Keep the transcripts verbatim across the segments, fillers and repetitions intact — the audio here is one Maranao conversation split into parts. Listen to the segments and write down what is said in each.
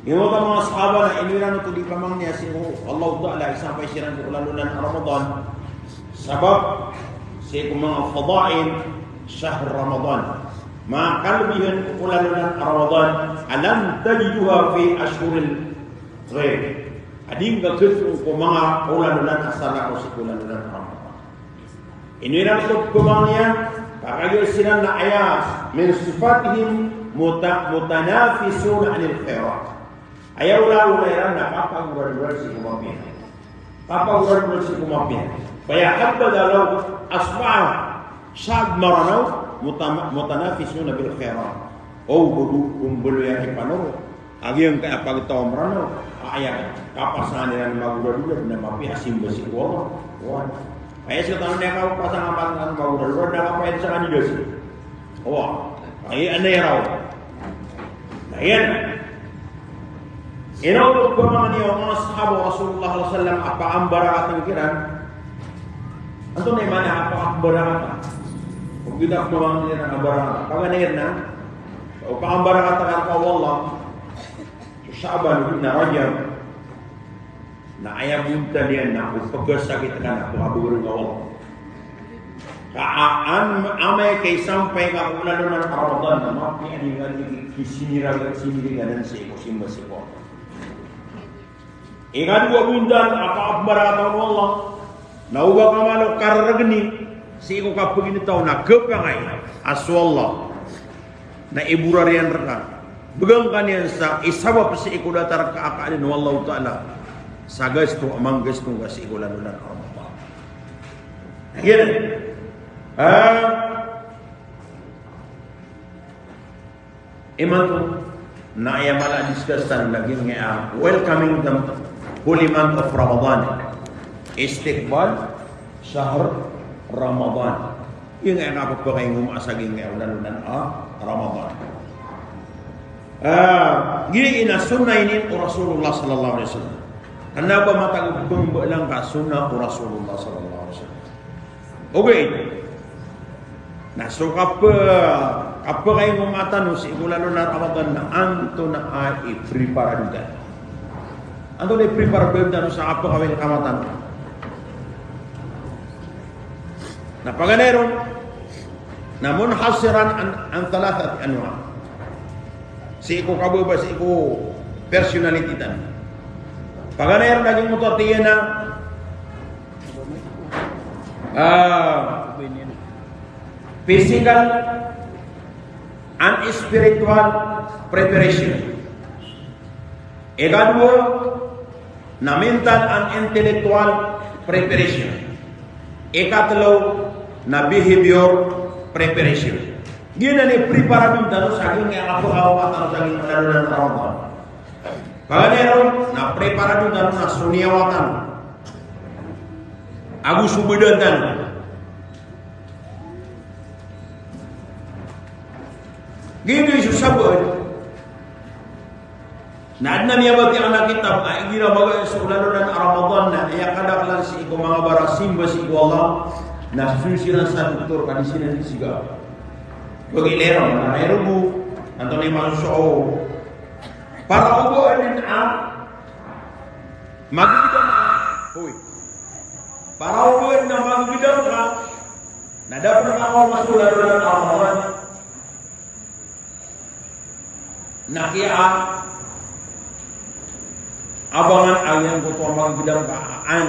Giyoto a manga sahaba na ino iran oto di pamangni sii ko Allah Ta'ala i sampay siran ko olalolan a Ramadan. Sabap sii ko manga fadail shahr Ramadan. Manga kalebihan ko olalolan a Ramadan, a lam tajiduha fi ashhuril ghair. A di ngka khatong ko manga olalolan a salakaw sii ko olalolan a Ramadan. Ino iran oto pamangni, ka kagiya siran na aya min sifatihim muta-, mutanafisuna anil khairat. Aya olaola iran na kapagoradorad sii ko mapiya. Kapagoradorad sii ko mapiya. Fa ya habbaza law asbaha Sha'ban Maranaw muta-, mutanafisuna bil khairat. O, bado, o mbaloy a kipanoro a giyangkaya pagtaw a Maranaw, a aya kapasangan iran magoradorad na mapiya a simba sii ko Allah. Oway. Aya sii ko tano niyan kapasangan magoradorad na kapiya sa kandidat sii. Oway. Aya anay raw. Na iyan. Ino oto pamangni o manga sahaba o Rasulullah sallallahu alaihi wasallam a pakambarakatan kiran. Antonaa i maana a pakambarakatan? Ogaid a pamangni iran a barakatan. Paganay iran na o pakambarakatan ka o Allah. So Sha'ban, na Rajab. Na aya bontal iyan na o pkhasakit ka na pkhabagrng ka o Allah. Ka a-, an-, amay ka isampay ka ko olalolan a Ramadan na mapiya a di ngka di kisiniragan, sinirigan sii ko simba sii ko Allah. Ikadowa a bontal a pakambarakatan o Allah na o ba ka malo kararagni sii ko kapaginetaw na khapakay a so Allah na iborar iyan rka. Bgan ka niyan sa isabap sii ko datar ka a kaadn o Allahu Ta'ala sa gasto a manggasto ngka sii ko olalolan a Ramadan. Iyan. Ah, Imanto na aya mala a discuss tano na giyangkaya welcoming the holy month of Ramadan. Istiqbal shahr Ramadan. Giyangkaya kapphakaingoma sa giyangkaya olalolan a Ramadan. Ah, giya ina sunnah ini o Rasulullah sallallahu alaihi wasallam. Kna ba matag o pmbaalang ka sunnah o Rasulullah sallallahu alaihi wasallam. Ogaid na so kap-, kapphakaingoma tano sii ko olalolan a Ramadan na antonaa i preparado tano? Antonaa i preparado tano sa kapphaka-welcome tano? Na paganay ron na munhasiran an, an thalathati anwa. Sii ko kababa, sii ko personality tano. Paganay ron na giyoto a tig iyan a Ah, physical and spiritual preparation. Ikadowa na mental and intellectual preparation. Ikatlo na behavior preparation. Giyanan i preparado tano sa giyangkaya kapphakaoma tano sa giyangkaya olalolan a Ramadan. Paganay ron na preparado tano na so niyawa tano ago so badan tano. Giyoto i so sabaad na adn a miyabatiya a kitab a igira magaan so olalolan a Ramadan na aya kadaklan sii ko manga barasimba sii ko Allah na sosii ran sa doktor ka di siran di siga. Bagi lero na may rogo, antonaa i masosowa. Para o ba adn a magagdam ka. Hoy. Para o ba adn a magagdam ka na da pn ka masosowa a Ramadan. Na kiya abangan a giyangkoto a magagdam ka an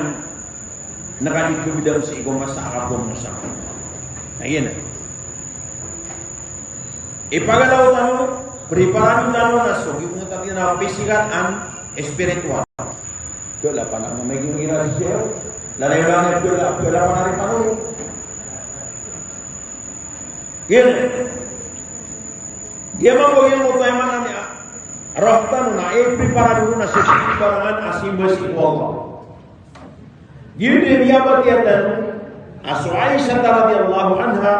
na ka di kagdam sii ko masa a kapoon sa. Na iyan. Ipagalaw tano, preparado tano na so giyoto a tig iyan a physical and spiritual. Kala pn a mamay giyoto a ira siya. Lalayo lang a kala, kala pn a ri pano. Iyan. Giya mambo iyan oto a maana niyan a roh tano na ipreparado na so simbarangan a simba sii ko Allah. Giyoto i miyabatiya tano a so Aisha radhiyallahu anha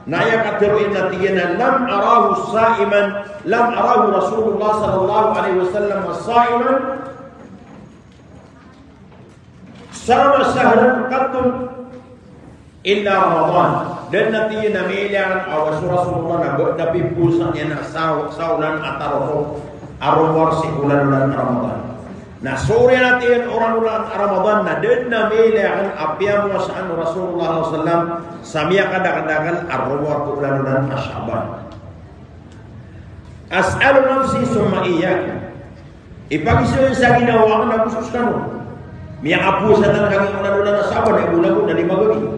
na aya katharo iyan na tig iyan a lam arahu sa'iman, lam arahu Rasulullah sallallahu alaihi wasallam sa'iman sama shahran qattun illa Ramadan. Da dn a tig iyan a miyailay akn a so Rasulullah na ba dn a pipowasa niyan a sa, sa olan a tarotop. a rowar sii ko olan-olan a Ramadan. Na so oriyan a tig iyan a olan-olan a Ramadan na da dn a mailay akn a piyamowasaan o Rasulullah sallallahu alaihi wasallam sa miyakadakdakl a rowar ko olan-olan a Sha'ban. As'alu nafsi thumma iyyakum. Ipagiza ko sa ginawa akn ago so skano. Miyakapowasa tano kagiya olan-olan a Sha'ban, aya bo lagon na lima gawii.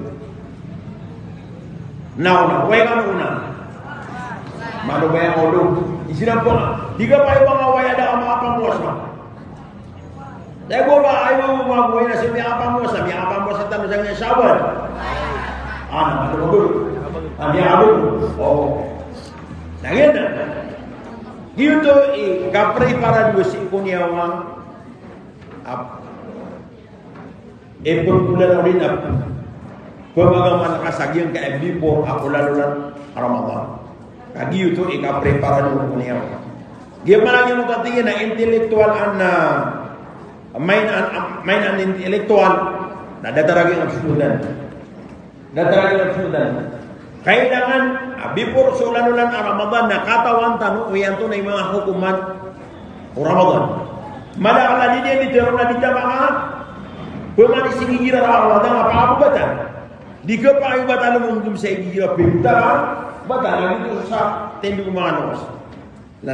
Na ona, oway kano ona. Malo ba aya olo? Igira pn, di ka pn aya ba nga oway a da ka makapamowasa. Tayo bo ba, aya bo ba nga oway na so miyakapamowasa, miyakapamowasa tano sa giya Sha'ban. Ana, malo ba bo? Ah, miyakapamowasa. O. Na giyanan. Giyoto i kaprepara dn sii ko niyawa. Ap- Ipagkulan o di na pamagamal ka sa giyangkaya before a olan-olan a Ramadan. Ka giyoto i kaprepara dn ko niyawa. Giya man a giyoto a tig iyan a intellectual an, ah, main an, main an intellectual na datar a giyangkaya sudan. Datar a giyangkaya sudan. Kailangan a before so olan-olan a Ramadan na katawan tano o iyanto na i manga hokoman o Ramadan. Mala ka na di niyan di tero na di tama ka pman i sii ko igira a Ramadan a pakabobatan. Di ka pakabobatan mo ngkm sa igira pimta ka batan a giyoto sa tindg o manga nokos. La,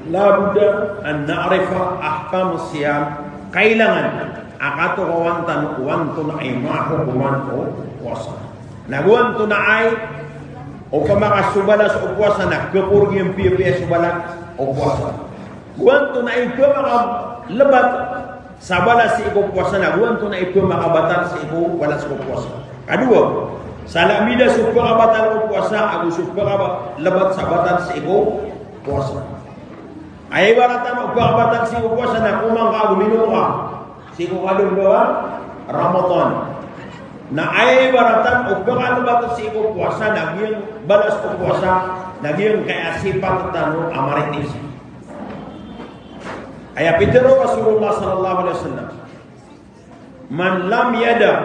la budda an na'rifa ahkam as-siyam. Kailangan a katokawan tano o antonaa i manga hokoman o powasa. Na go antonaa i opama ka so balas o powasa na kaporgi iyan piyapiya so balas o powasa. Go antonaa i opama ka lebat sa balas sii ko powasa na go antonaa i pmakabatal sii ko balas ko powasa. Kadowa, sa lamidas so pmakabatal ko powasa ago so pmaka-, lebat sa batal sii ko powasa. Aya ibaratan o pmakabatal sii ko powasa na komang ka ago minom ka sii ko kadondaw a Ramadan. Na aya ibaratan o pmakabatal sii ko powasa na giyang balas ko powasa na giyangkaya sipat tano a maritis. Aya pitharo o Rasulullah sallallahu alaihi wasallam, "Man lam yada'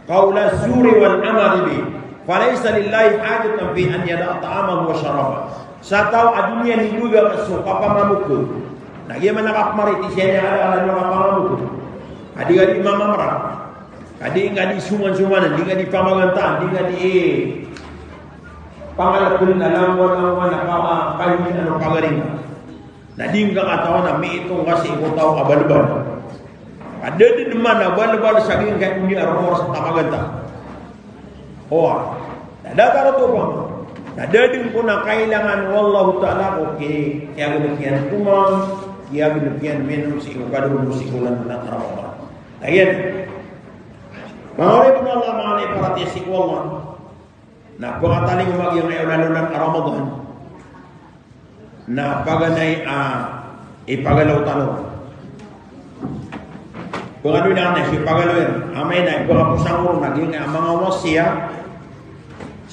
qawla zuri wal amali bih, falaysa lillahi hajatun fi an yada'a ta'amahu wa sharabahu." Sa taw a di niyan di bgan so kapamamokot. Na giya man a kapamaritis iyan a di niyan kapamamokot. A di ngka di mamamra. A di ngka di soman-somanan, di ngka di pamagantaan, di ngka di, eh, pangalapn a langowan-langowan a ka-, kahinan o pagaring. Na di ngka katawan a miitong ka sii ko taw a balbal. Ka da dn man a balbal sa giyangkai a doniya a rowar sa tamaganta. Oway. Na datar oto pman. Na da dn kon a kailangan o Allahu Ta'ala ko ki-, kiyagnk iyan komang, kiyagnk iyan minom sii ko kadondaw sii ko olan-olan a Ramadan. Lagid iyan. Manga oripn o Allah, manga oripn a paratiyaya sii ko Allah. Na pkatalingoma giyangkaya olan-olan a Ramadan. Na paganay a ipagalaw tano. Pangaloy na, na ipagalaw iyan. Amay na ipagapos angkoto na giyangkaya manga wasiyat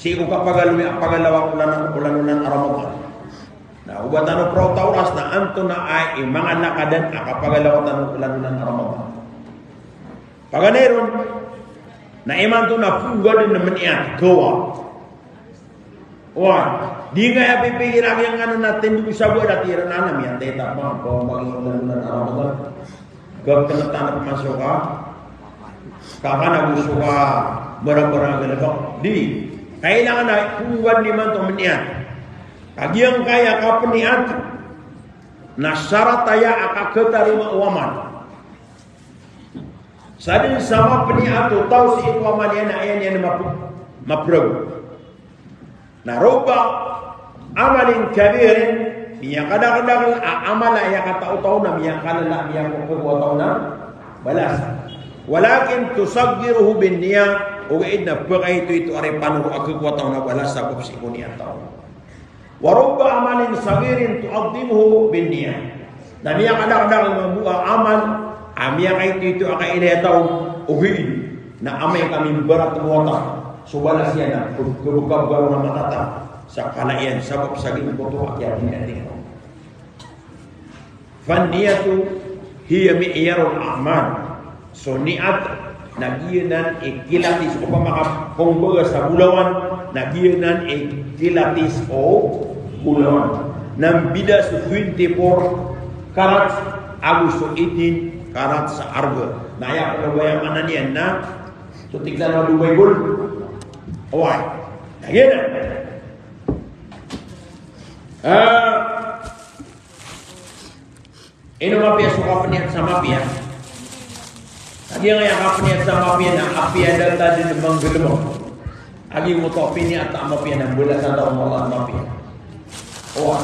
sii ko kapagaloy a pagalaw a olan, olan-olan a Ramadan. Na oba tano praw ta oras na antonaa i manga lakadan a kapagalaw tano olan-olan a Ramadan. Paganay ron, na imanto na pnggowa dn a mniyat, gowa. Oway, di ngka aya pipikira giyangkanan a tindg o sabaad a tig iran a miyatay ta pman, pman a Ramadan. Gagtngtan a pman so ka, kakan ago so ka, barang-barang a galbk. Di, kailangan a pnggowa dn imanto a mniyat. Ka giyangkaya kapniyat na sarat aya a kakhatarima o amal. Sadn sa mapniyat o taw sii ko amal iyan a aya niyan map-, maprago. Na rubba amalin kabirin, miyakadakdakl a amal a aya kataw o taw na miyakalala, miyakokoko a taw na balas. Walakin tusaggiruhu bin niyah, ogaid na pkaitoito a ripanoro a koko a taw na balas sabap sii ko niyat taw. Wa rubba amalin saghirin tu'azzimuhu bin niyah. Na miyakadakdakl mambo a amal a miyakaitoito a kailay a taw, ogaid na amay ka mimbarat mo a taw, so balas iyan na khabkhabgan ron a mata ta sa kala iyan sabap sa giyangkoto a kiyapniyat iyan. Fan niyatu hiya mi'yarul a'mal. So niyat na giyanan i kilatis o pamaka-, kumbaga sa bolawan, na giyanan i kilatis o bolawan. Na mbida so twenty-four karat ago so eighteen karat sa arga. Na aya pn a aya maana niyan na so tig tano a Dubai gold. Oway. Na giyanan. Ah, ino mapiya so kapniyat sa mapiya? Kagiya aya kapniyat sa mapiya na apiya da ta dn manggalbk. Kagiya oto a piniyat a mapiya na mbalasan ta o Allah a mapiya. Oway.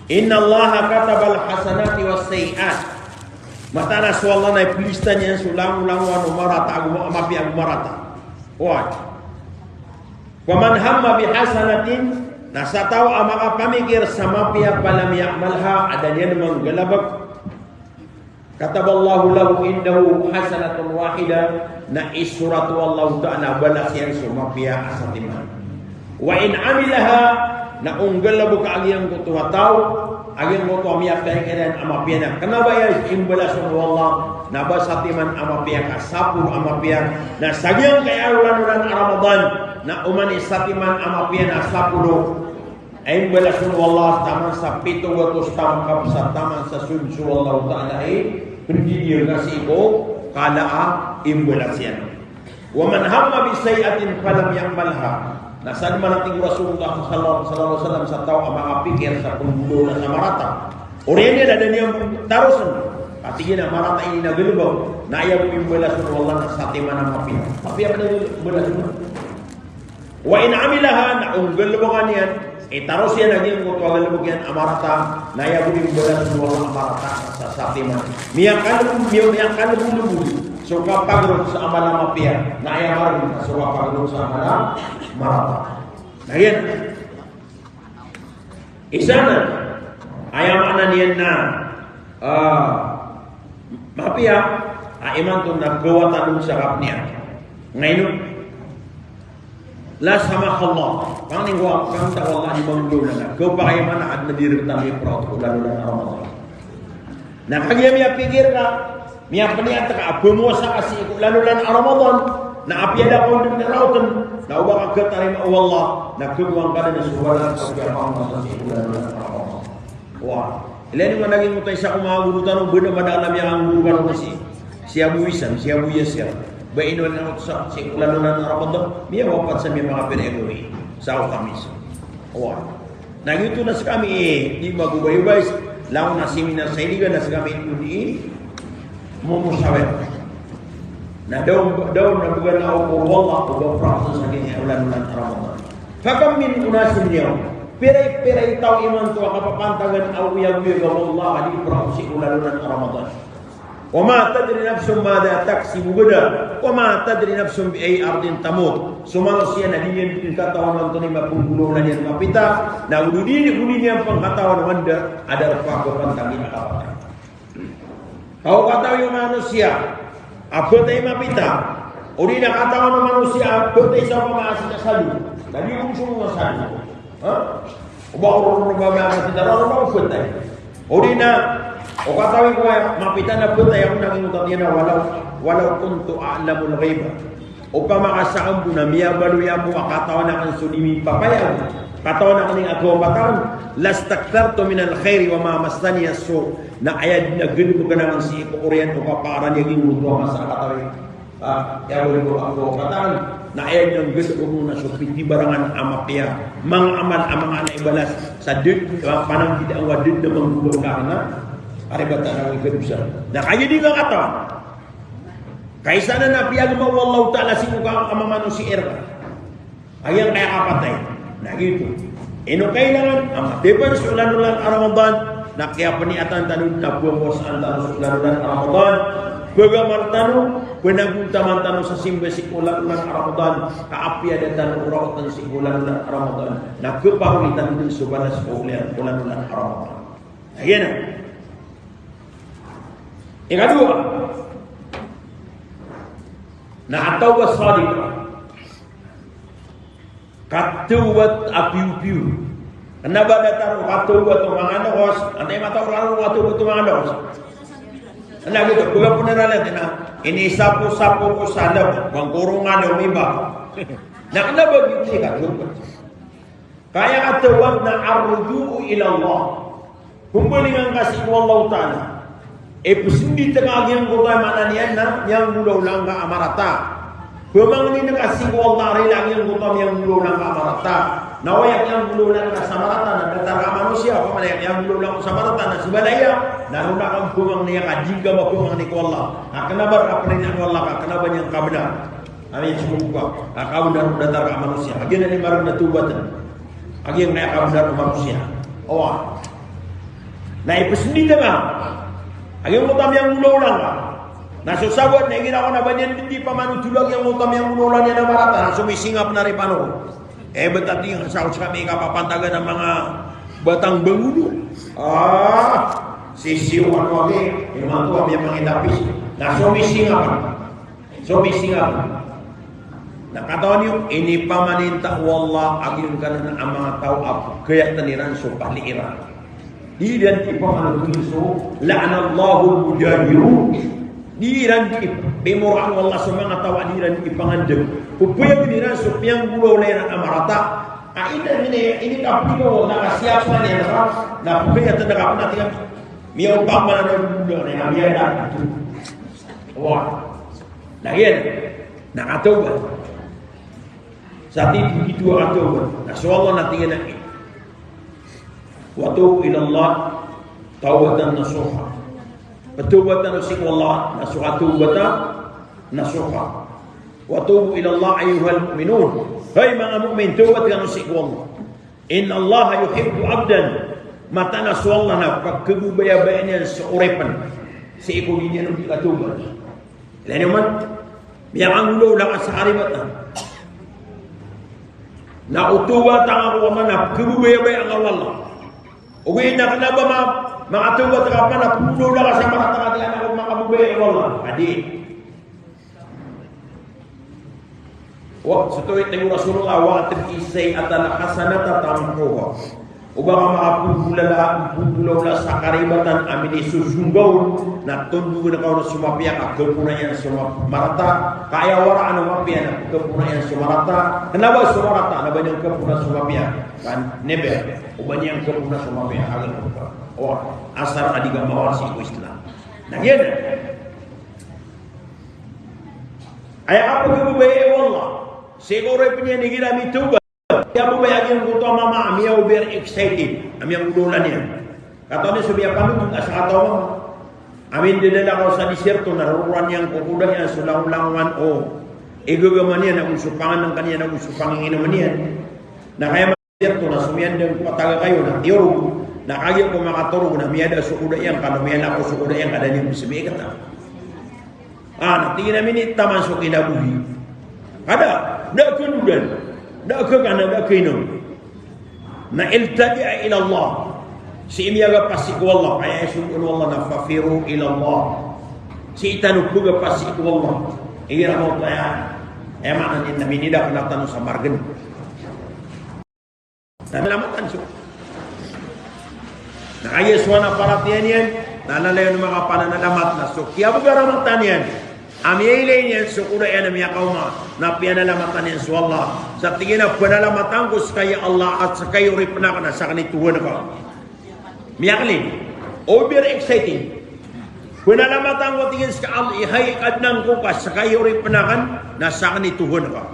Innallaha katabal hasanati was sayyi'at. Mataan a so Allah na iplista niyan so langolangowan o marata ago ma-, mapiya ago marata. Oway. Faman hamma bihasanatin, na sa taw a makapamikir sa mapiya, falam ya'malha, a da niyan manggalbk, kataballahu lahu indahu hasanatan wahidah, na isorat o Allahu Ta'ala a balas iyan so mapiya a satiman. Wa in amilaha, na o nggalbk a giyangkoto a taw, a giyangkoto a miyapikir iyan a mapiya na kna ba aya imbalasan o Allah, na ba satiman a mapiya ka sapolo a mapiya, na sa giyangkaya olan-olan a Ramadan, na oman i satiman a mapiya na sapolo, a imbalasan o Allah taman sa pito gatos taman ka, sa taman sa sold so Allahu Ta'ala i pndidiya ka sii ko kala a imbalas iyan. Wa man hamma bi sayyi'atin falam ya'malha. Na sadn man a tig o Rasulullah sallallahu, sallallahu alaihi wasallam sa taw a makapikir sa pnggolaola sa marata, oriyan iyan a da niyan tarosn, a tig iyan a marata ini na galbk, na aya bo imbalasan o Allah na satiman a mapiya. Mapiya pn i imbalas on. Wa in amilaha, na o nggalbk iyan, itaros iyan a giyangkoto a galbk iyan a marata, na aya bo imbalasan o Allah a marata sa satiman. Miyakalbo, miya-, miyakalbolobol so kapagrok sa amal a mapiya, na aya marata so kapagrok sa amal a marata. Na giyanan. Isa na, aya maana niyan na, ah, mapiya, a imanto na kawatan on sa kapniyat. Ngayon, la samahallah. Pangni ko, pangni ta wallah di manggola na. Kapakay man a adn a di rktano ipraot ko olan-olan a Ramadan. Na kagiya miyapikir ka, miyapniyat ka a pmowasa ka sii ko olan-olan a Ramadan, na apiya da ka on dn raotn, na oba ka khatarima o Allah, na khakowa ngka dn so balas a pmowasa sii ko olan-olan a Ramadan. Wa, ilay niyo man lagid oto a isa ko manga goro tano, ba na madakl a miyakangoro kano sii, si Abu Isam, si Abu Yasir. Ba ino na oto sa sii ko olan-olan a Ramadan, miyawapat sa miyapakapira i gawii, sa Khamis. Wa. Na giyoto na skami, eh, di magobayobay, langon a seminar sa Iligan na skami di momosawir. Na da on, da on na bgan a okor o Allah, o ba praot sa giya olan-olan a Ramadan. Fakam min unasin al-yawm. Pira i, pira i taw imanto a kapapantagan a oyagoyag a wallah a di praot sii ko olan-olan a Ramadan. Wa ma tadri nafsun madha taksibu ghadan, wa ma tadri nafsun bi ayyi ardin tamut. So manosiya na di niyan dn katawan antonaa i mapnggolaola niyan mapita, na o di, o di niyan pn katawan o anda a darpa a kapantagi a kapatay. Ka o katawi o manosiya a btad i mapita, o di na katawan o manosiya a btad sa opama a sii sa salon. Na di on so salon. Ha? O ba ko roo ba miyakasita roo ba ko btad. O di na, o katawi ko a mapita na btad ako na giyangkoto a tiyan a walaw, walaw kuntu a'lamul ghaiba. Opama ka sakn bo na miyabaloy ako a katawan akn so di mipapayag ago, katawan akn i kawapatan, lastakthartu minal khairi wa ma massaniya su, na aya dn a galbkn akn sii ko oriyan o kapakarani a giyangkoto a masa a katawi. Ah, aya bo ko katawi. Na aya dn a galbkn on na so pitibarangan a mapiya, manga amal a manga ana i balas sa dn, ah, panangkid a wa dn a manggolaola akn a karibatan a ikadosa. Na kagiya di ngka katawan. Ka isa na na piyagma o Allahu Ta'ala sii ko ka-, kamamanosiya iran. Aya ngka kapatay. Na giyoto. Ino kailangan a mataman so olan-olan a Ramadan, na kiyapniyatan tano na pphowasaan tano so olan-olan a Ramadan. Pagamal tano, pnagontaman tano sa simba sii ko olan-olan a Ramadan, ka apiya da tano raotn sii ko olan-olan a Ramadan, na khaparoli tano dn so balas ko olan-olan a Ramadan. Aya na. Ikadowa, na at-tawbah as-sadiqah. Katawbat a piyopiyo. Kna ba datar o katawbat o manga nokos, antaa i matawbat o katawbat o manga nokos? Kna giyoto, bgan pn iran a tig na, inisaposapo ko sa lawm, pangkorongan o miba. Na kna ba giyoto i katawbat. Ka aya katawbat na ar-ruju'u ila Allah. Pembalingan ka sii ko Allahu Ta'ala. Ipesendit ka a giyangkoto a maana niyan na miyanggolawla ngka a marata. Pemangnin ka sii ko Allah a rila a giyangkoto a miyanggolawla ngka a marata. Na aya miyanggolawla ngka sa marata na datar ka a manosiya, opama na miyanggolawla ngka sa marata na sa balaya, na roo na ka pemangnin ka, di ngka mapemangni ko Allah. Na kena ba a perinaan o Allah ka kena ba niyan kabenar. Ami sumogop ka, ka kabenar o datar ka a manosiya. Kagiya na di marata na tawbatan. Kagiya na kabenar o manosiya. Oway. Na ipesendit ka a giyangkoto a miyanggolawla ngka. Na so sabaad na igira ko na ba niyan di pamanothol a giyangkoto a miyanggolawla niyan a marata, na so misingap na ripan o. Eh, betating sa, sa kami kapapantagan a manga batang bangolo. Ah, sisiwan ko ami, imanto ami a mangitapis. Na so misingap. So misingap. Na katawan iyo, inipamaninta o Allah a giyangkanan a manga taw a pegayatan iran so pali iran. Di iran ipamanothol so, la'anallahul mujahirun. Di iran ip-, pimoraan o Allah so manga taw a di iran ipangandeg. Pepayagen iran so piyanggolawla iran a marata. A ina ini, ini kapilo na kasiyapan iyan ka, na pegayatan ka na tig iyan, miyaopama na golaw na iyan, miyada. Wah. Na iyan, na katawbat. Sa tig iyan a katawbat. Na so Allah na tig iyan a, "Wa tubu ilallah tawbatan nasuha." Tawbat tano sii ko Allah, na so katawbat a nasuha. "Wa tubu ilallah ayyuhal mu'minun." Hay manga mu'min, tawbat kano sii ko Allah. "Innallaha yuhibbu abdan." Mataan a so Allah na pagkababayaan iyan so oripen sii ko di niyan on di katawbat. Ilay niyo man, miyanggolawla ka sa karibatan. Na o tawbat angka ko Allah na pagkababayaan ka o Allah. Ogaid na kena ba ma-, makatawbat ka pman na pagolawla ka sa marata ka, tig iyan a makababayaan ka o Allah. Adi. Wa, so tig o Rasulullah, "Wa atbi'is sayyi'atal hasanata tamhuha." O ba ka makapagolawla, pagolawla sa karibatan a minisosongga on, na tondogen ka on so mapiya ka kapona iyan so ma-, marata, ka aya waraan o mapiya na kapona iyan so marata, kena ba so marata, na ba niyan kapona so mapiya, kan, never, o ba niyan kapona so mapiya, agen ka. O, asar a di ka mawar sii ko Islam. Na giyanan. Aya kapagababaya o Allah sii ko oripen iyan igira mitawbat. Aya babaya a giyangkoto a mama a miya-over excited a miyanggolawla niyan. Katawan iyo so miyapanothol a sakataw a mama a mindadalakaw sa disyerto na roroan iyan ko koda iyan so langolangowan o igagama niyan ago so panganengka niyan ago so panginginoman iyan. Na kaya Iyatoon na so miyandang ko patagakayo na tiyorog, na kagiya ko makatorog na miyada so koda iyan ka, na miyalakaw so koda iyan ka, da niyan bisa miikata. Ah, na tig iyan a minitaman so kinabohi. Kada, da ka dodan, da ka kanan, da ka inom. Na iltaja ila Allah. Sii miyagapasi ko Allah, aya isogo o Allah na fafirru ila Allah. Sii tano pagapasi ko Allah. Igira mawto aya, aya maana niyan na minida ko na tano sa margen. Na lamatan so. Na kagiya so wana paratiyaya niyan, na lalayon o makapananalamat na so kiyabogaramatan iyan a miyailay niyan so koda iyan a miyakaoma, na piyanalamatan iyan so Allah. Sa tig iyan a panalamatan ko ska ya Allah a ska i oripen aken a saken i Tohan ka. Miyaklin. Over exciting. Panalamatan ko, tig iyan, ska Allah, hay Kadnan ko, ka ska i oripen aken na saken i Tohan ka.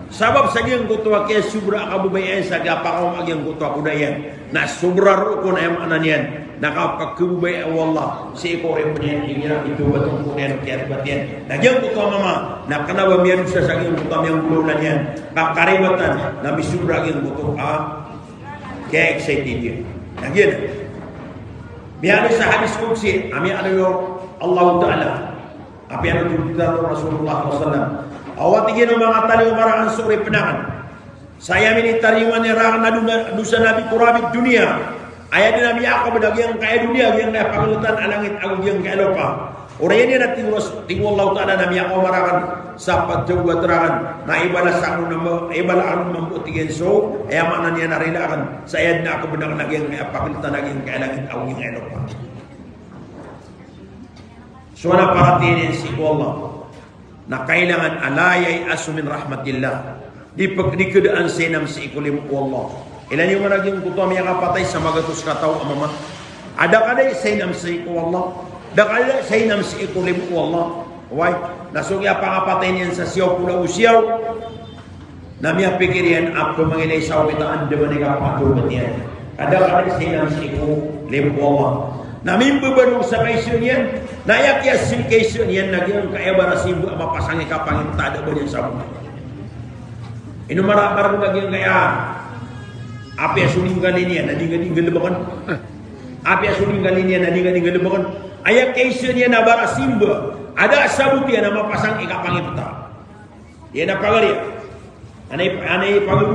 Sabap sa giyangkoto a kiyasobra a kababaya iyan sa kiyapakaoma a giyangkoto a koda iyan. Na sobra roo kon, aya maana niyan na kapagkababaya o Allah sii ko oripen iyan, igira mitawbat on ko koda iyan o kiyaribat iyan. Na giyangkoto a mama na kena ba miyadosa sa giyangkoto a miyanggolawla niyan, ka karibatan na misobra a giyangkoto a kiya-excited iyan. Na giyanan. Miyaaloy sa hadis qudsi a miyaaloy o Allahu Ta'ala a piyanothol tano o Rasulullah sallallahu alaihi wasallam. Awa, tig iyan, o makatalingoma raken so oripen aken sa aya minitalingoma niyan raken a dona, dosa na bi qurabid dunya. Aya den a miyakabed a giyangkaya doniya, giyangkaya pagelotan a langit ago giyangkaya lopa. Oriyan iyan a tig o Ras-, tig o Allahu Ta'ala na miyakaoma raken sa pagtawbat raken, na ibalas aken on mambo, ibalas aken on mambo, tig iyan, so, aya maana niyan na rila aken sa aya den a kabed aken a giyangkaya pagelotan a giyangkaya langit ago giyangkaya lopa. So wana paratiyaya niyan sii ko Allah na kailangan a la yay'asu min rahmatillah. Di pek-, di kedaan sa inam sii ko limo o Allah. Ilay niyo man a giyangkoto a miyakapatay sa magatos kataw a mama. A da ka da i sa inam sii ko Allah. Da ka da i sa inam sii ko limo o Allah. Oway, na so kiyapakapatay niyan sa siyaw polo ago siyaw, na miyapikir iyan a pamangilay sa okit a andamanaya i kapakatawbat iyan. Ka da ka da i sa inam sii ko limo o Allah. Na mimbabanog sa kaiza niyan, na aya kiyasii kaiza niyan na giyangkaya barasimba a mapasang i kapangipta a da ba niyan sabot. Ino mara-, mara-, giyangkaya apiya so linggali niyan na di nga, di nga lbakn. Apiya so linggali niyan na di nga, di nga lbakn. Aya kaiza niyan a barasimba a da sabot iyan a mapasang i kapangipta. Iyan a pagari. Anay, anay pagari.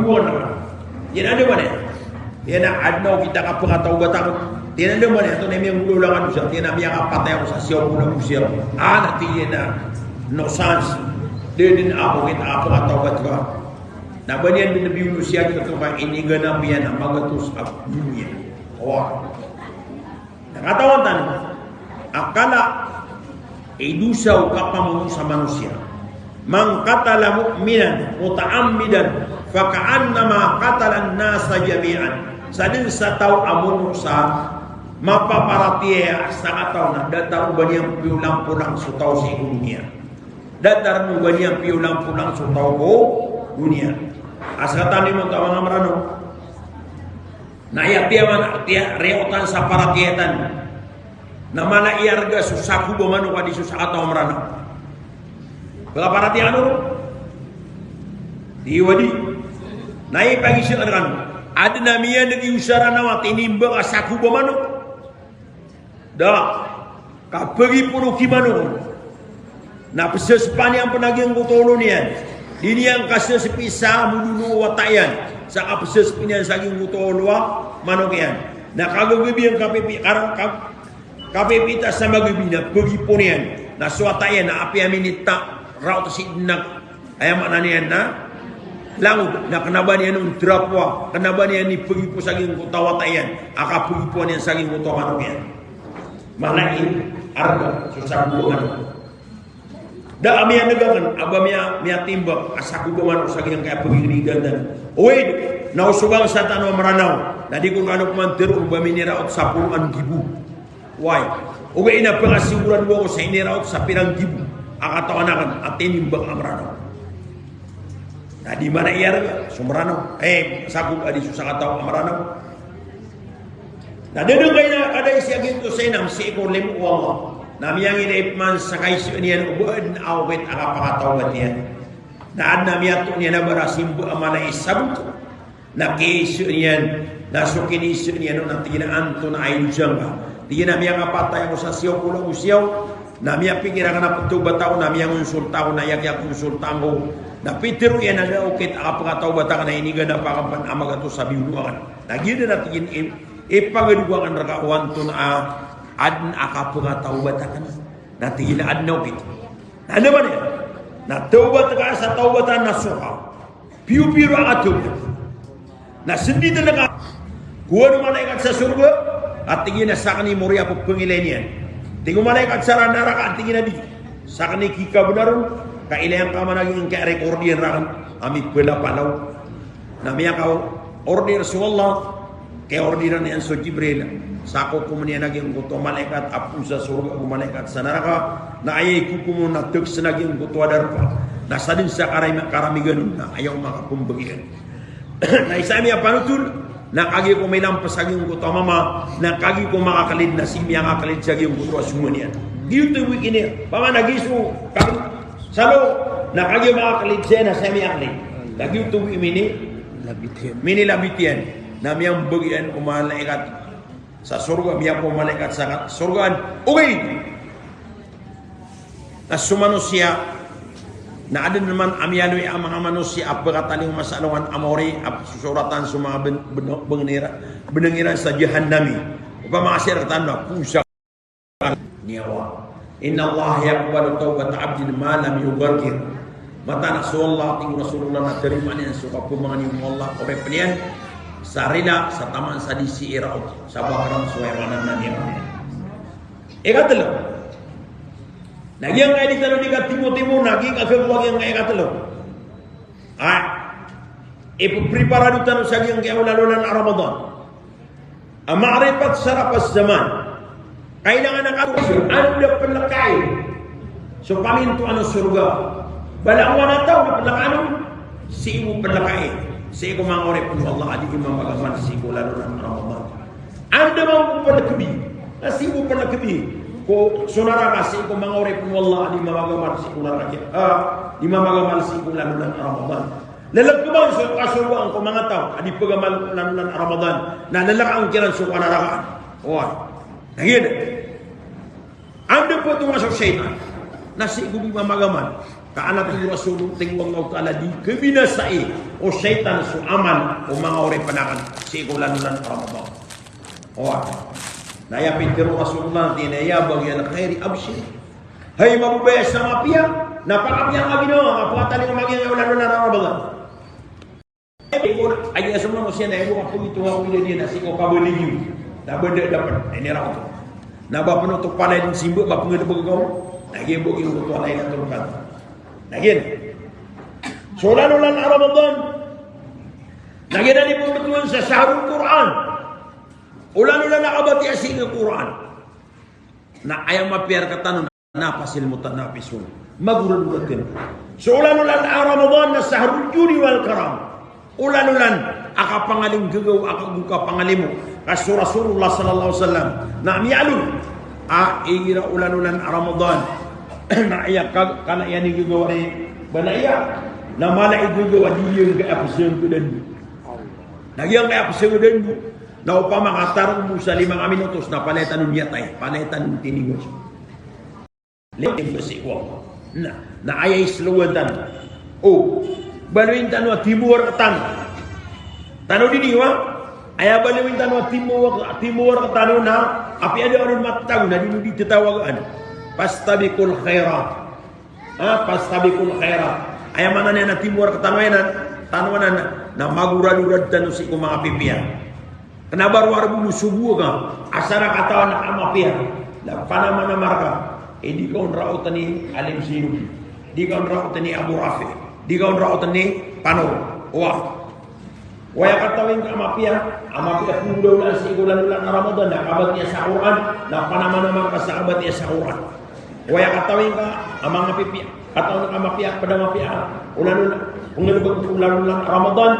Iyan a andamanaya. Iyan a adn a okit a kapakatawbat akn. Iyan a andamanaya, antonaa i miyanggolawla a dosa? Iyan a miyakapatay ako sa siyaw polo ago siyaw. A, na tig iyan a no chance. Da dn a okit a kapakatawbat ka. Na ba niyan dn biyolosiya gioto ka iniganap iyan a magatos a doniya. Oway. Na katawan tano a kala i dosa o kapamono sa manosiya. Man qatala mu'minan muta'ammidan faka'annama qatalan nasa jami'an. Sadn sa taw a mono sa mapaparatiyaya a sakataw na datar o ba niyan piyolampolang so taw sii ko doniya. Datar o ba niyan piyolampolang so taw ko doniya. A sakataw niyo man taw a manga Mranaw. Na aya tiyaman, tiya, riyaotan sa paratiyaya tano na mala i arga so sakob a manok a di so sakataw a Mranaw. Pagkaparatiyaya kano ron? Di wadi. Na ipagizaan rkano. Adn a miyaneg i osa Ranaw a tinimbang a sakob a manok. Da, kapagipon o ki manok on. Na pzaspan iyan pn a giyangkoto a olo niyan. Di niyan kasaspi sa modono o wata iyan. Sa kapzaspi niyan sa giyangkoto a olo a manok iyan. Na kagagabi iyan kapipi-, kar-, kap-, kapipita sa magabi na pagipon iyan. Na so wata iyan na apiya minita raot sii dn a Aya maana niyan na langon, na kna ba niyan on drapo a, kna ba niyan ipagipo sa giyangkoto a wata iyan, a kapagipoan iyan sa giyangkoto a manok iyan. Mala i arga so sakob a manok. Da a miyaneg akn a ba miya, miyatimbang a sakob a manok sa giyangkaya pagigrigandan. Oway, na o so bangsa tano a Mranaw, na di ko kano pman tharoon ba miniraot sa poloan gibo. Wai. Ogaid na pakasigurado ako sa iniraot sa pirang gibo a katawan akn a tinimbang a Mranaw. Na di mana iyarga so Mranaw. Eh, sakob a di so sakataw a Mranaw. Na dadangkay na kadai siya giyoto sa inam sii ko limo o Allah. Na miyangilay pman sa kaiza niyan o ba adn a okit a kapakatawbat iyan. Na adn a miyatoon iyan a barasimba a mala i sabot. Na kiiza niyan, na so kiniiza niyan on na tig iyan a antonaa i dosa ngka. Tig iyan a miyakapatay ako sa siyaw ko lago siyaw, na miyapikir akn a pthawbat ako, na miyangonsulta ako, na aya kiyakonsultaan ko na pitharo iyan a da okit a kapakatawbat akn a iniganap akn pn a magatos a biyolo akn. Na giyanan a tig iyan i, ipagadog akn rka o antonaa adn a kapakatawbat akn. Na tig iyan a adn a okit. Na anda man iyan? Na tawbat ka sa tawbatan nasuha. Piyo-piyo a tawbat. Na snditn ka. Kowaan o malaikat sa sorga a tig iyan a sakn i mori a pphangilay niyan. Tig o malaikat sa naraka a tig iyan a di. Sakn i kikabnar on, ka ilay angka man a giyangkaya record iyan rakn a miphalapalaw. Na miyaka-order so Allah, kiya-orderan iyan so Jibril, sa kokomn iyan a giyangkoto a malaikat a poon sa sorga ago malaikat sa naraka, na aya ikokom on na tagsn a giyangkoto a darpa, na sadn sa karami-, karamigan on, na aya on makapmbagian. Na isa a miyapanotol, na kagiya ko milampas a giyangkoto a mama, na kagiya ko makaklid, na sii miyakaklid sa giyangkoto a soman iyan. Giyoto bo i kiniya, paman a giya so, kami, Salo, na kagiya makaklid saya na saya miyaklid. Na giyoto bo i mini, labit iyan. Minilabit iyan. Na miyambagian o malaikat sa sorga, miyapoon o malaikat sa ka-, sorgaan. Ogaid na so manosiya, na adn man a miyaaloy a manga manosiya a pkatalingoma sa alongan a maori a sosoratan so manga bn-, bn-, bnng iran, bnng iran sa jahannami. Opama ka sii rktano na poon sa niyawa. Innallaha yaqbalu tawbata abdin ma lam yugharghir. Mataan a so Allah, tig o Rasulullah, na tarimaan iyan so kapmangni o Allah ko pn iyan sa rila sa taman sa di sii raot sa bakaran so aya maana niyan. Ikatlo. Na giyangkaya di tano di katimotimo na giyangkaya giyangkaya ikatlo. Ah, ippreparado tano sa giyangkaya olan-olan a Ramadan. A ma'rifat sharaf az-zaman. Kailangan a katharo so anda plkaan so pamintoan o sorga. Balawan a taw na plakanon, sii bo plakanon sii ko manga oripn o Allah a di mamagamal sii ko lalolan Ramadan. Anda mambo plakbi, na sii bo plakbi ko so naraka sii ko manga oripn o Allah a di mamagamal sii ko naraka, a di mamagamal sii ko lalolan Ramadan. Lalakban so kasorgaan ko manga taw a di pagamal ko lalolan Ramadan. Na lalakban kiran so kanarakaan. Oway. Na giyanan. Anda ptharoon so shaytan? Na sii ko di mamagamal. Ka adn a tig o Rasul, tig o Allahu Ta'ala, di kabinasai o shaytan so amal o manga oripn akn sii ko lalolan Ramadan. Oway. Na aya pitharo o Rasulullah, tig iyan a, "Ya baghiyal khairi abshir." Hay mababaya sa mapiya, na pakapiya ka ginawa, na pakatalingoma ginawa, lalolan Ramadan. Aya so manosiya na aya bo kapagitong a pagidadiyan na sii ko kabaligiw. Na ba da dapat, na iniraot. Na ba pn oto palaya dn simba, ba pnggalbk ka on. Na giya bo giyoto a Laylatul Qadr. Na giyanan. So lalolan Ramadan. Na giyanan i pmbtowan sa shahrul Qur'an. O lalolan a kabatiya sii ko Qur'an. Na aya mapiya rktano na falyatanafasil mutanafisun. Magoradorat kano. So lalolan a Ramadan na shahrul judi wal karam. O lalolan a kapangalinggagaw, a kago kapangalimo. Ka so Rasulullah sallallahu alaihi wasallam na miyaaloy a igira o lalolan a Ramadan na aya ka, kna iyan i gagawa i bala iyan, na mala i gagawa di giyangkaya pzangkdan. Na giyangkaya pzangkdan. Na opama ka tarog bo sa lima ka minutos na palaya tano miyatay, palaya tano tinigos. Limo sii ko Allah. Na, na aya islowan tano. O, baloyin tano a timo a rk tano. Tano dn i wa, aya baloyin tano a timo a, timo a rk tano na, apiya da ron matatago na di niyo di tatawagan. Fastabiqul khairat. Ha, fastabiqul khairat. Aya maana niyan na timo a rk tano anan, tano anan, na magoradorad tano sii ko manga pipiya. Kna ba rowar bo so bo ka, asar a katawan ka a mapiya. Na panamanamar ka, eh, di ka on raotn i Alim Sinubi. Di ka on raotn i Abu Rafi. Di ka on raotn i Panor. Wa. Wa aya katawi ngka a mapiya, a mapiya pngolawlaan sii ko lalolan a Ramadan, na kabatiya sa Qur'an, na panamanamar ka sa kabatiya sa Qur'an. Wa aya katawi ngka a manga pipiya, katawi ngka a mapiya, pd a mapiya, o lalolan, pnggalbk o lalolan a Ramadan,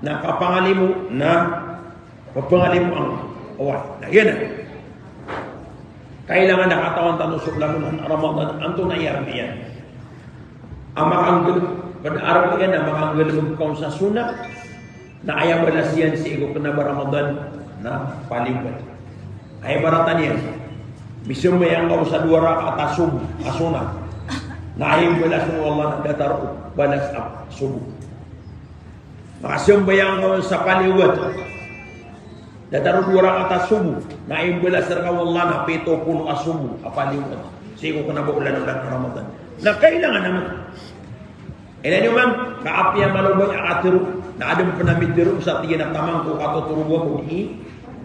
na kapangalimo, na Papangalimo angka. Oway, na giyanan. Kailangan a katawan tano so lalolan a Ramadan, antonaa i arm iyan. A makanggalbk, pd a arm iyan a makanggalbk ka on sa sunnah, na aya balas iyan sii ko kna ba Ramadan, na paliwat. Aya ibaratan iyan, misambayang ka on sa dowa rakaat a sobo, a sunnah. Na aya balas o Allah na datar o balas a sobo. Makasambayang ka on sa paliwat. Datar o dowa rakaat a sobo, na imbalas rka o Allah na pito polo a sobo a paliwat. Sii ko kna ba o lalolan a Ramadan. Na kailangan a man. Ilay niyo man, ka apiya malo ba aya katharo, na adn pn a mitharo sa tig iyan a taman ko katotoroba ko di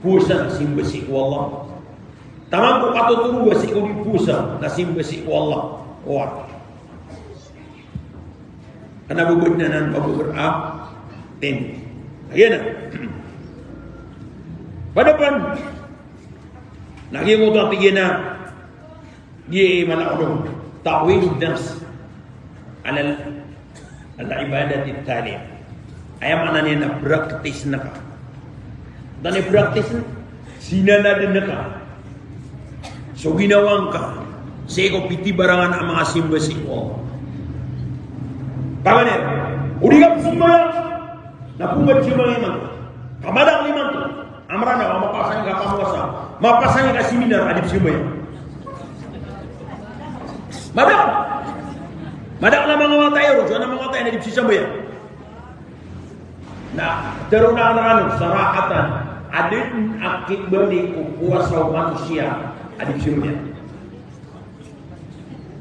powasa na simba sii ko Allah. Taman ko katotoroba sii ko di powasa na simba sii ko Allah. Oway. Kna ba badn anan mabagr a tim. Lagid anan. Pd pn. Na giyoto a tig iyan a, giya i mala a olo. Ta'widun nafs ala al-, ala al-ibadat al-thaniya. Aya maana niyan na practice ngka. Antonaa i practice? Sinanadn ka so ginawa ngka sii ko pitibarangan a manga simba sii ko Allah. Paganay, o di ka pzambayang, na pmbatimbangan imanto. Ka madakl imanto a Mranaw a mapasang ka pamowasa, mapasang ka seminar a di pzambayang. Madakl. Madakl a manga wata iyan roo, so ana manga wata iyan a di pzambayang. Na tharoon akn rkano sarahatan, a da dn a kibali o powasa o manosiya a di pzambayang.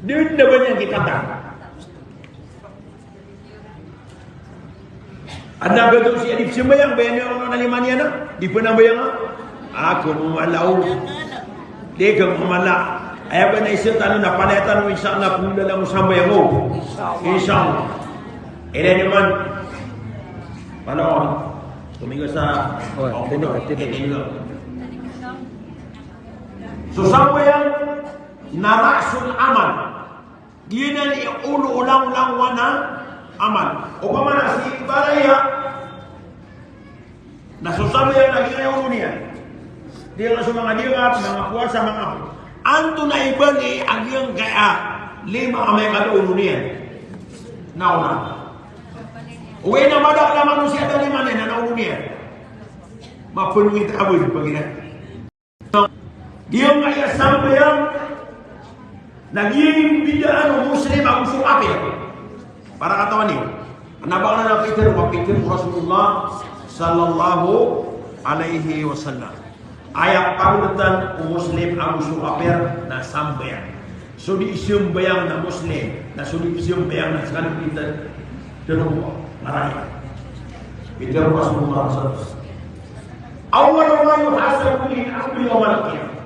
Da dn a ba niyan kikatan. Adn a ba dn sii a di pzambayang, ba niyan on a lima niyan a di pzambayang a. Ako mamala o. Di ka mamala. Aya ba na isa tano na palaya tano, insha Allah, pngolawlaan o sambayang o. Insha Allah. Ilay niyo man. Panaw. Tomiga sa. Oway, tiniga, tiniga. So sambayang na ra'sul amal. Giyanan i olo o langolangowan a amal. Opama na si Baraya na so sambayang na giyangkaya olo niyan. Di nga so manga diyangap, manga powasa, manga apo. Antonaa i bali a giyangkaya lima a miyakada olo niyan? Na olo. Ogaid na madakl a manosiya a da lima niyan na olo niyan. Mapnongit a bali pagina. Giyangkaya sambayang na giyangkaya bidaan o Muslim ago so kapir. Para katawan iyo. Kna ba kna na pitharo, pitharo o Rasulullah sallallahu alaihi wasallam. Aya pagoltan o Muslim ago so kapir na sambayang. So di sambayang na Muslim, na so di sambayang na skaniyan pitharo, pitharo o Rasulullah sallallahu alaihi wasallam. Awwalu ma yuhasabu bihi al-'abdu yawmal qiyamah.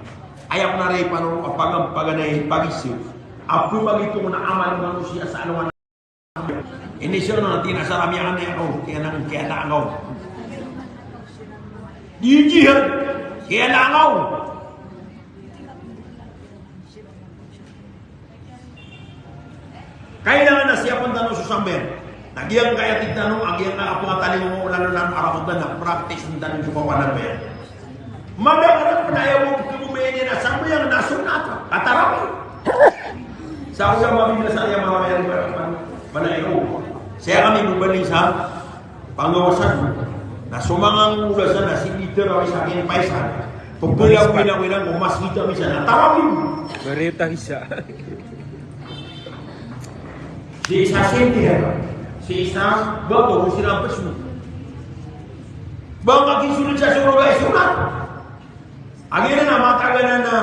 Aya pn a ri pano a paga-, paganay pagizaan a pmagitong na amal o manosiya sa alongan. Ini siya na tina sa ramiyan niyan, o, kiyana, kiyana ako. Di jihad, kiyana ako. Kailangan na siyapn tano so sambayang. Na giyangkaya tig tano, a giyangkaya a pngatalingoma o lalo na a rakn tano, practice tano so kawana baya. Madakl a pn a aya bo khabobayaan iyan a sambayang na sunnat, a tarawih. Sa oda mabinasa iyan a manga manga manga. Saya kami mabali sa Pangawasan. Na so manga ngolasan na si Peter a isa kin paisan. Pagbilang-bilang-bilang ko mas kita misan na tarawih. Barita isa. Si isa sindi ya. Si isa bato, si isa pesu. Bang lagi sulit sa suruga isunat. Aginan na matagan na.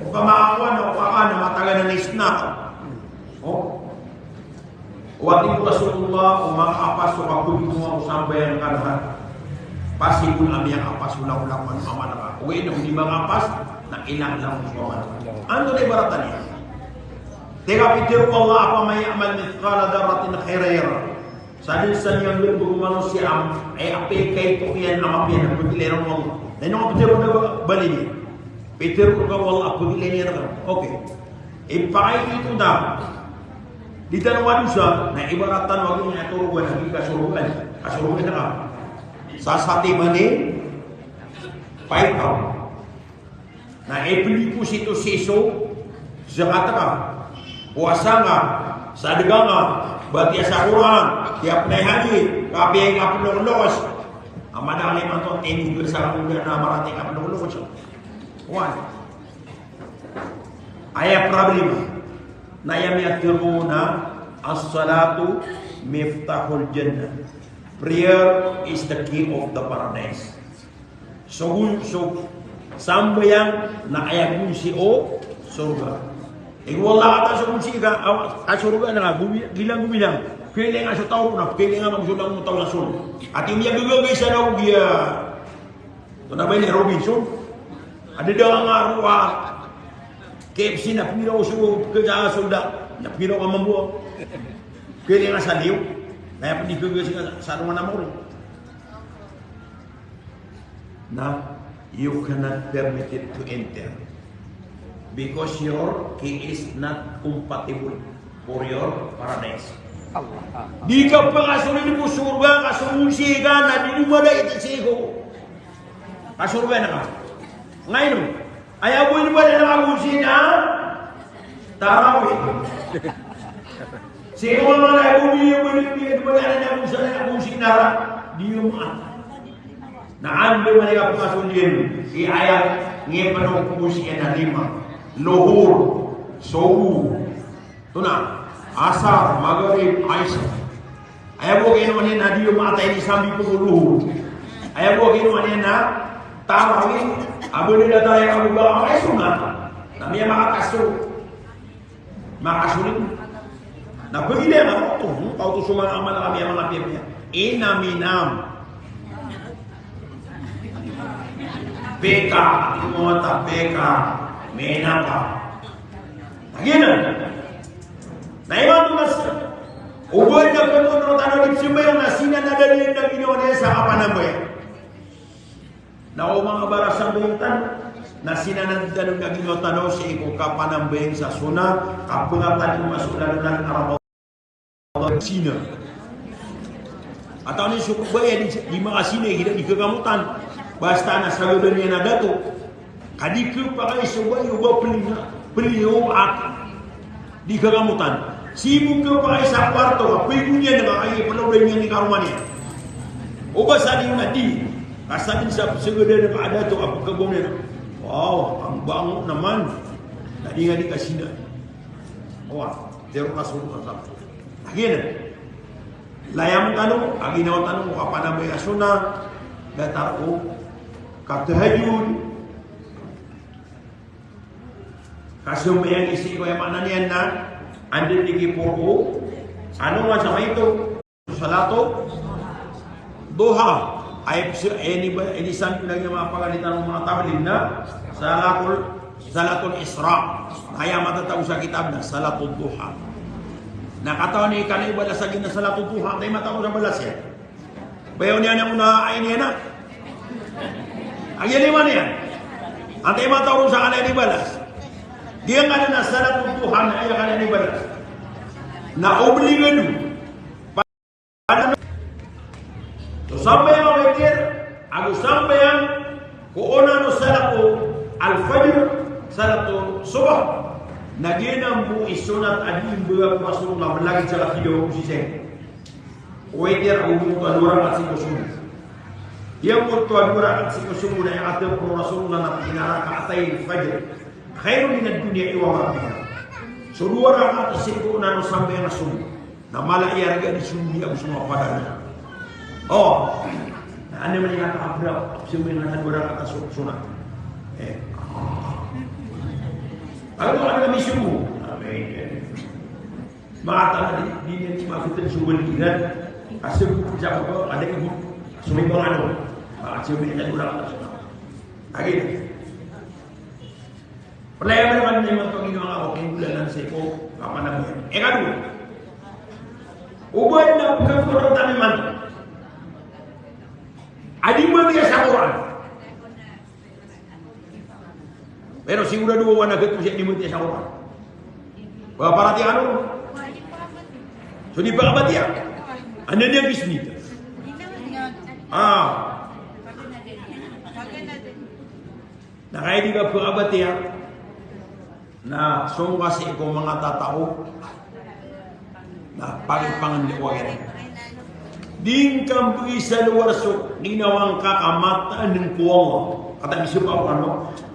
Opama awan, opama na matagan na isna. O. Wati ko Rasulullah, o manga apas o kapulimo o sambayang ka na. Pasipol a miyaapas o langolangowan o amal ka. O ino, di manga apas, na ilang lang o amal. Antonaa i ibarat iyan? Tig a pitharo o Allah, "Faman ya'mal mithqala dharratin khairan yarah." Sa dn sa niyan gr ko manosiya a, e, apiya kaito iyan a mapiya na pagilay ron o Allah. Na ino nga pitharo o Allah, bali niyan. Pitharo o Allah a pagilay niyan rka. Okay. Ipakay ito da. Di tano madosa, na ibarat tano a giya torogan a giya kasorgaan. Kasorgaan ka. Sa satiman i paikaw. Na ipli ko sii to sii so zakat ka, powasa ka, sadka ka, batiya sa Qur'an, kiyapnay hadi, kapiya i kapnlokloks. A madakl imanto a tinimbr sa kamuda na marata i kapnlokloks. Oway. Aya problema na aya miyatharo na as-salatu miftahul jannah. Prayer is the key of the paradise. So gon-, so sambayang na aya gonsi o sorga. Tig o Allah a so gonsi ka, a, a sorga na ka, gobi-, gilang gobilang. Pkhailay nga so taw na, pkhailay nga so langon o taw na sorga. Ati miyagagagay sa daw giya. Tonaa ba ini, Robinson? Ada da nga roo a K F C na pnggiraw so, pkhailay nga so da, na pnggiraw ka mambo. Pkhailay nga sa liyo. Na aya pn di pkhailay nga sa, sa alongan a maori. Na, you cannot permitted to enter because your key is not compatible for your paradise. Di ka pakasolin ko sorga ka so gonsi ka na di di madait sii ko kasorgaan ka. Ngaino, aya bo ini ba na gonsi na tarawih. Sii ko manga aya bo ini, bo ini, bo ini, bo ini, bo ini, bo ini, bo ini, bo ini, di Jumat. Na anda man i kapakasolin i aya ngipno ko gonsi na lima. Lohor, sobo, tona, Asar, Magrib, Isha. Aya bo kino ani na di Jumat a ini sambi ko lohor. Aya bo kino ani na tarawih, a bo di da tarawih a bo ba ay sunnat. Na miyamakaso. Makasolit. Na pagilay nga, o, o, o, so manga amal a miyamapiya-piya. Inam-inam. Peka, ino ta peka, menaka. Giyanan. Na imanto na sa, o ba niyan pn tano di pzambayang na sii na da niyan ginawa niyan sa kapanambayang. Na o manga barasambayang tano. Na sinanad tano na ginawa tano sii ko kapanambayang sa sunnah, kapangatan ko maso lalo na a Ramadan. Sina. Atawa ni so kabaya di, di makasina, di, di kakamotan. Basta na sa gabay niyan a dato. Ka di kapakay so bayo ba pelinga, pelinga o ak. Di kakamotan. Sii bo kapakay sa kwarto, a pwede niyan na kakay, palaw da niyan i karoma niyan. O ba sa di na di. Ka sa di sa psagadan ka a dato, a pagkabong niyan. Wow, ang bango naman. Na di nga di kasina. Wa, tero Rasulullah sallallahu alaihi wasallam. Lagid iyan. Layam tano, a ginawa tano ko kapanambayang a sunnah, datar ko katahajjud, kasambayang sii ko, aya maana niyan na anda di kiporo, ano nga sa maito? Salatu duha. Ay, psi-, eh, ini ba, ini san lagi nga mapagal di tano mga tabligh na salatul, salatul Isra. Aya matatago sa kitab na salatul duha. Na katawan iyo kano i balas a giya na salatul duha, antaa i matatago sa balas iyan? Bayaw niyan a mona, ay niyan na. Agi lima niyan. Antaa i matatago sa kano i balas? Giya kano na salatul duha na aya kano i balas. Na obligado. So sambayang a witir, ago sambayang ko ona o salatu al-fajr, salatu subh, na giyanan bo i sunnat a di imbagak o Rasulullah, malagid sa katidawa ko sisay. Witir ago giyangkoto a dowa rakaat sii ko sobo. Giyangkoto a dowa rakaat sii ko sobo na aya katharo o Rasulullah na tig iyan a rak'atay al-fajr khayrun minad dunya wa ma fiha. So dowa rakaat sii ko ona o sambayang a sobo. Na mala i arga di sobo ago so manga pada niyan. O. Na anda man i kata a bra, so manga dowa rakaat a so-, sunnat. Eh. Ago anda kami sobo. Amin. Manga tana di, di niyan di makoten so baliran. Kasi ko sa ko, anda ko. So may mga ano. Manga so manga dowa rakaat a sunnat. Lagid iyan. Palaya man imanto a ginawa ngka ko, kinggolalan sii ko kapanambayang. Ikadowa. O ba na pagkakorotan imanto a di matiya sa Qur'an. Pero sigurado ko na giyangkoto a di matiya sa Qur'an. Ba paratiyaya kano? So di pagkabatiya. Anda niyan kismita? Ah. Na kaya di ka pagkabatiya, na song ka sii ko manga tatao, na pagipangandao iyan. Di ngka mbegi sa lowar so ginawa ngka ka mataan ko Allah. Katii misapa ko ano,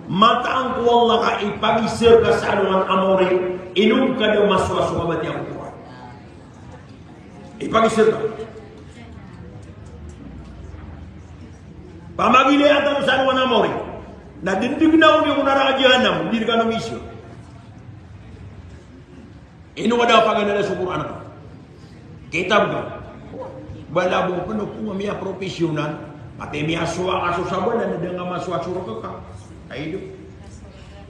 mataan ko Allah ka ipagiza ka sa alongan a maori, ino ngka da masowa so kabatiya ko Qur'an. Ipagiza ka. Pamagilaya tano sa alongan a maori. Na dendeg na o di ko naraka jahannam, di rka na miza. Ino ka da paganada so Qur'an ka. Kitab ka. Bala bo pn o pn miyapropesyonal. Katii miyasowa ka so sabaad na da ngka masowa so rka ka. Ay do.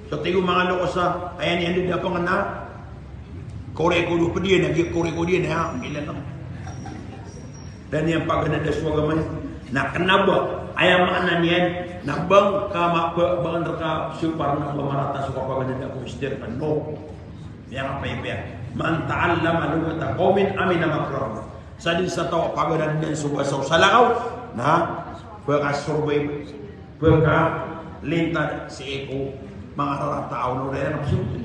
So tig o manga loks a, aya niyan di da pangna. Korek o do pd iyan, agi korek o di iyan, aya, ilan lang. Da niyan paganada so agama niyan. Na kna ba, aya maana niyan, na ba ngka ma-, ba, ba ngka so parna ba marata so kapaganada ko mister ka, no. Miyakapayapaya. Man ta'allama lughata qawmin amina makrahum. Sa dn sa taw a paganadn iyan so basa o salakaw, na pkasorbay, pkalintad sii ko manga rarata a olo, rarata a olo.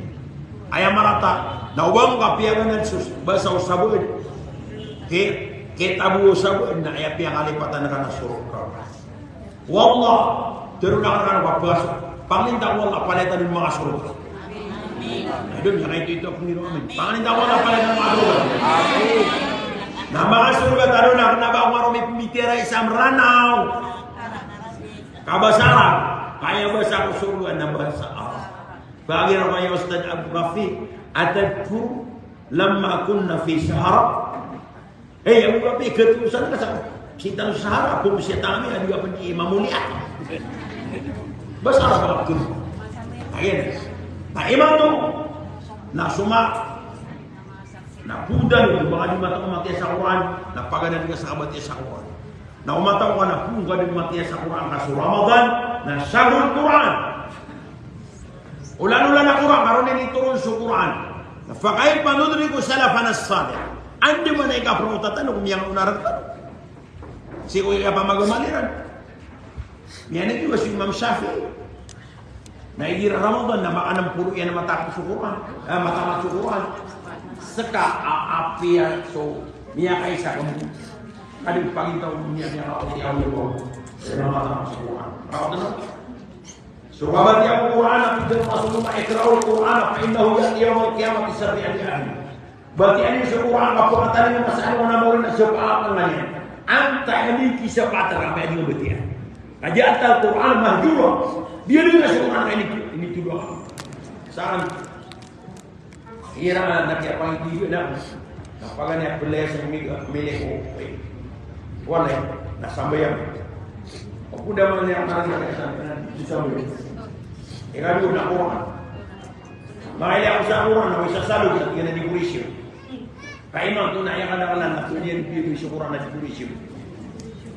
Aya marata, na o ba ngka piyaganad so basa o sabaad, ki-, kitab o sabaad, na aya piyakalipatan ka na sorga. Wallah, tharoon akn rkano a pakaso-, pangninta ko Allah, palaya tano makasorga. Amin. Ay, dn, miyakaito-ito ako niro, amin. Pangninta ko Allah, palaya tano makasorga. Amin. Na makasorga tano na kna ba ko maro mipmbitiyarai sa Mranaw. Kabasa Arab, kaya basa ko sorga na basa Arab. Pagiraw ko, ya Ustadh Abdul Rafiq, atadhkuru lamma kunna fi Sahara? Eh, aya bo a pikatosan ka sa, sii tano sa Sahara, phoon sii tano a di ka pn di mamoliya. Basa Arab a phoon. Ayan. Na imanto, na soma, na phoon tano, ba ka di matao matiya sa Qur'an, na paganad ka sa kabatiya sa Qur'an. Na o matao ka na phoon ka di matiya sa Qur'an ka so Ramadan, na shahrul Qur'an. Olan-olan a Qur'an, ka roo initoron so Qur'an. Fa kayfa nudriku salafana as-salih. Andamanaya i kaprotatan o miyangaona rktano. Sii ko ipamagamalan iran. Miyaneg iyan so Imam Shafi'i. Na igira Ramadan na makanem polo iyan a matamat so Qur'an. Eh, matamat so Qur'an. Ska a apiya so miyakaisa ka mo. Kadi pagintaw niyan a miyakaoti a miyakaoti a matamat so Qur'an. Ramadan. So kabatiya ko Qur'an a pitharo o Rasulullah, "Iqra'ul Qur'ana fa innahu ya'ti yawmal qiyamati shafi'an li ahlihi." Batiya niyo so Qur'an ka pkatalingoma sa alongan a mawri na shafaat angka niyan. Antaa i kisafaat angka niyan a batiya. Kagiya antaa Qur'an mahjura. Di niyo na so Qur'an ini, ini tudo. Saan. Iran na kiyapangitiyo na. Na paganay a players na miga, milay ko, eh. Walay, na sambayang. O pud a man iyan a man iyan a sambayang. Ikadowa na Qur'an. Makailay ako sa Qur'an, na isa sa loob na tig iyan a decoration. Ka imanto na aya kadaklan na pwede iyan biyaloy so Qur'an a decoration.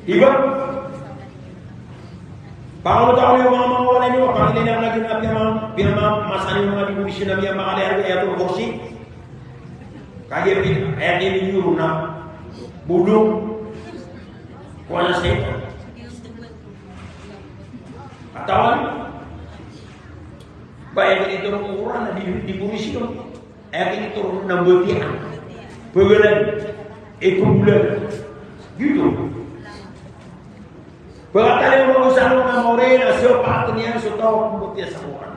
Di ba? Pangalotaw niyo manga, manga walay niyo, pangilay niyo lagid a piyama-, piyamamasa niyo manga decoration a miyamakalay a Ayatul Kursi. Kagiya pi-, aya kiniyoro na bolong. Kowan a saitan. Katawan. Ba aya kinitoron o Qur'an a di, decoration. Aya kinitoron na mbatiya. Pagalan. Ipagbolan. Giyoto. Pagkatalingoma ko sa alongan a mawri na shafaat iyan so taw a mbatiya sa Qur'an.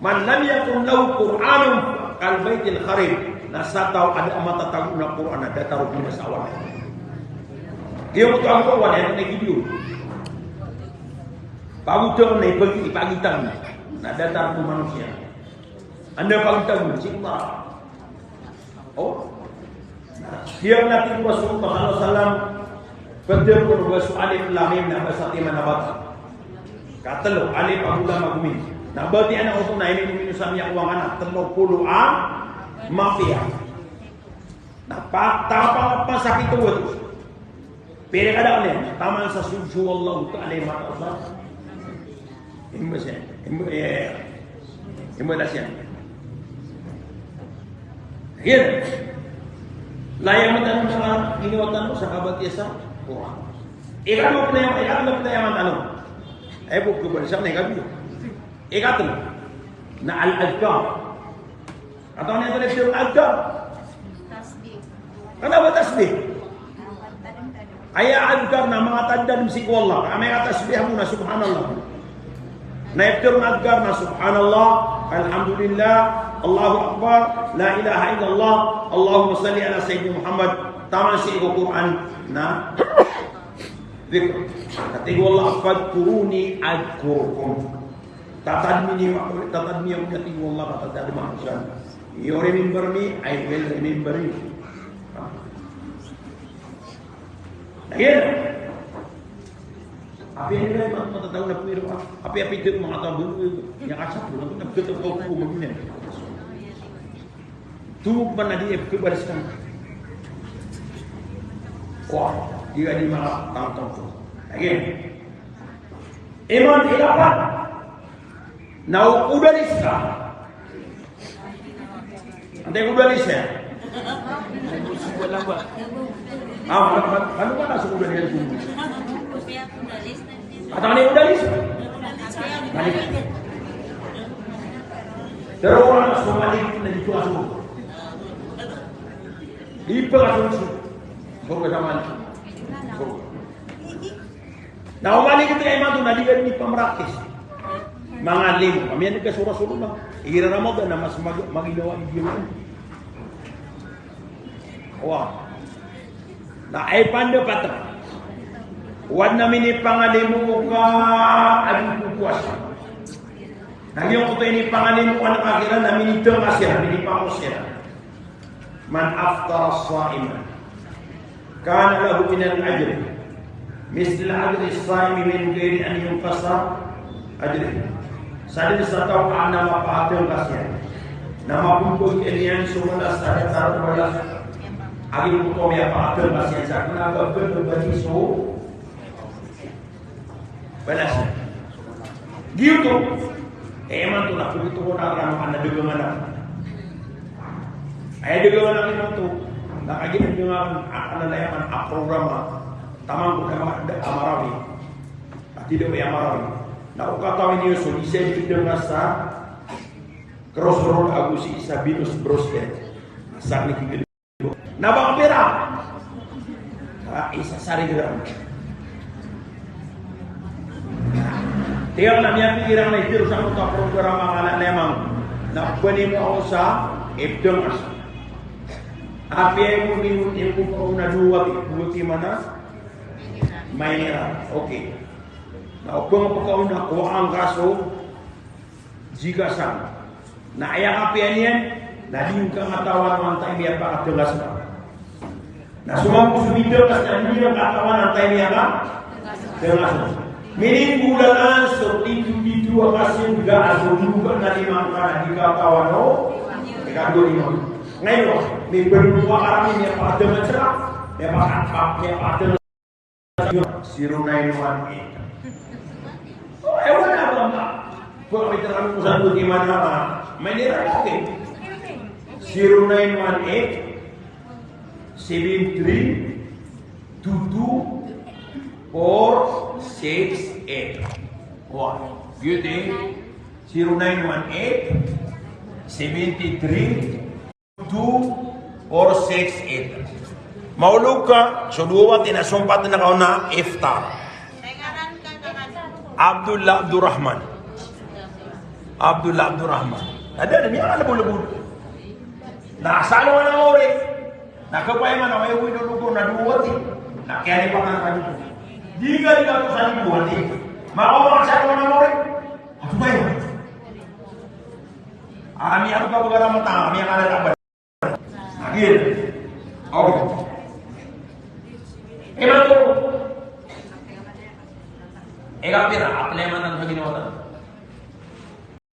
Man lam yakun lahu Qur'anun kal baytil kharib. Na sa taw a da a matatago na Qur'an na datar o ginawa sa walay. Giyoto a Qur'an na aya na giyoto. Pagotang na ipag-, ipagitang na datar o manosiya. Anda pagtago, sii ko Mara. O. Sii na tig o Rasulullah sallallahu alaihi wasallam, pd ko ba so alif lam mim na ba sa timan a bata. Katlo, alif ago lam ago mim. Na batiya na oto na ini mim sa miyakowa ngka na tlo polo a mapiya. Na pa, tapang pa sa pito gatos. Pira ka da kaniyan, taman sa sugso Allahu Ta'ala i mata o sa. Imba siya, imba, eh, imba da siya. Ayan. Laya mata o sa, iniwatan o sa kabatiya sa Qur'an. Ikadowa pn, ikadowa pn aya mata o. Ay, bok ko ba sa na ikadowa. Ikatlo. Na al-adhkar. Katawan iyan so adhkar? Tasbih. Kna ba tasbih? Aya adhkar na manga tadm sii ko Allah. Amay ka tasbih mo na subhanallah. Na iptharo a adhkar na subhanallah, alhamdulillah, Allahu akbar, la ilaha illallah, Allahumma salli ala Sayyidina Muhammad. Taman sii ko Qur'an na dhikr. Katii o Allah, "Fadhkuruni adhkurkum." Tatadmi niyo ako, tatadmi niyo ako, katii o Allah, ka tatadman ko skaniyo. You remember me, I will remember you. Ayan. Apiya niyo na matatago na pwiro, apiya, apiya, manga taw a baloy, aya kasapn, na pwiro, pwiro, pwiro. Tumok man a di ipkhabaris kan. Kowa, di ka di manga tangtang to. Again. Imanto i kapat na o kodalis ka. Antaa i kodalis iyan? Ah, ano, ano, ano ba na so kodalis iyan? Katawan iyo kodalis? Malik. Pero wala na so Malik na di ko aso. Di pa aso. Sorga sa Malik. Sorga. Na o Malik imanto na di ka di pamraktis. Manga limo. Kami yan ka so Rasulullah. Igira Ramadan na mas mag-, maginawa i diyo. Wa. Na aya pandapat. Wa na minipangalimo ka a di ko powasa. Na giyoto i inipangalimo ka a kiran na minitengka siran, minipangos siran. Man aftara sa'iman. Kana lahu minal ajri mislu ajri saimi min ghairi an yunqasa ajruhu. Sadn sa taw a na mapatengka siyan, na mapmbagi iyan so balas a datar o balas a giyangkoto a miyapatengka siyan sa kna ba bn bagi so balas iyan. Giyoto, eh, imanto na Ito ko na rano ka na dagangan ako. Aya dagangan ako ito. Na kagiya dagangan ako, akn na layaman a programa. Taman ko na ma-, a Marawi. Ati daw aya Marawi. Na o katawan iyo so isa i dagangan sa Crossroad ago si isa Venus Broster. Sa ni kigil. Na ba pira? Ah, isa sari gram. Tiyan na niyan pira na ito sa mga programa ka na lemang. Na pwede mo ako sa ipdang as. Apiya mo ni mo ko na duwa ti, duwa ti mana? Maynira. Okay. Na opama pakauna ko ang kaso, Jigasan. Na aya kapiya niyan, na di ngka katawan o antaa i miyapakadangas ka. Na so mambo so midangas na di ngka katawan o antaa i miyakadangas ka. Minigolalan so titho-titho a kasingga a so dowa na lima ngka na di katawan o ikadowa lima. Ngayon, may balowa ka rani miyapakadangas ka, miyapaka-, miyapakadangas Zero nine one eight. Oh, eh, wala ba, ma? Pag may tanong ko sa doon, di man na, ah, may nira natin. Zero nine one eight, seven three, two two, four six eight. Wah, yun eh. Zero nine one eight, seven three, two four six eight. Maolog ka, so dowa wati na sompat na kaona iftar. Abdullah Abdurrahman. Abdullah Abdurrahman. Ada, ada niyan a lebo-lebo. Na asal wala ngori. Na kapaya man a waya wino lugo na dowa wati. Na kiyalipat na kayo. Di ka, di ka to sa dowa wati. Makawa asal wala ngori. Ato ba yun? Ami ako ka pagkaramat na, ami ang alat abad. Agil. Okay. Imanto. Ika pira, apply man ang ginawa na.